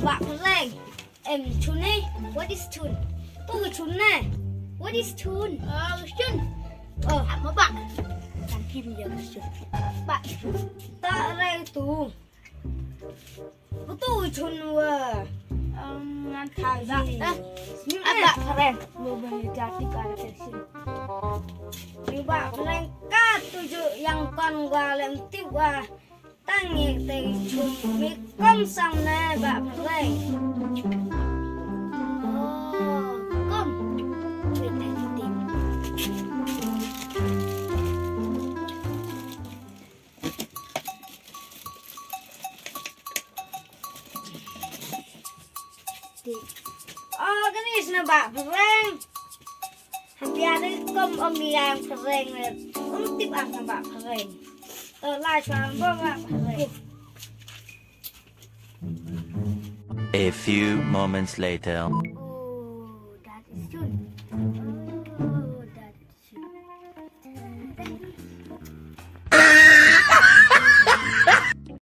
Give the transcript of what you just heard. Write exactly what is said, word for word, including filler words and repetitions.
Bah Phareng. Em, chun ne? What is chun? To chun ne? What is chun? Oh, chun. Oh, apa, Bah? Kan kim ya chun. Bah, chun. Ta re tu. Betul chun wa. Em, ngan tha ba. Eh, apa, Phareng? Lo ba ya ti ka la chun. Ni Bah Phareng ka tu ju yang kon wa lem ti wa. Tang ngi te chun mi kom sam ne Bah Phareng. Oh, kom. Wait, I think. Oh, kani sna Bah Phareng. Hampia de kom om ni yang Phareng ne. Om tip ah na Bah Phareng. To la chwa bo Bah Phareng. A few moments later. Oh, that is good.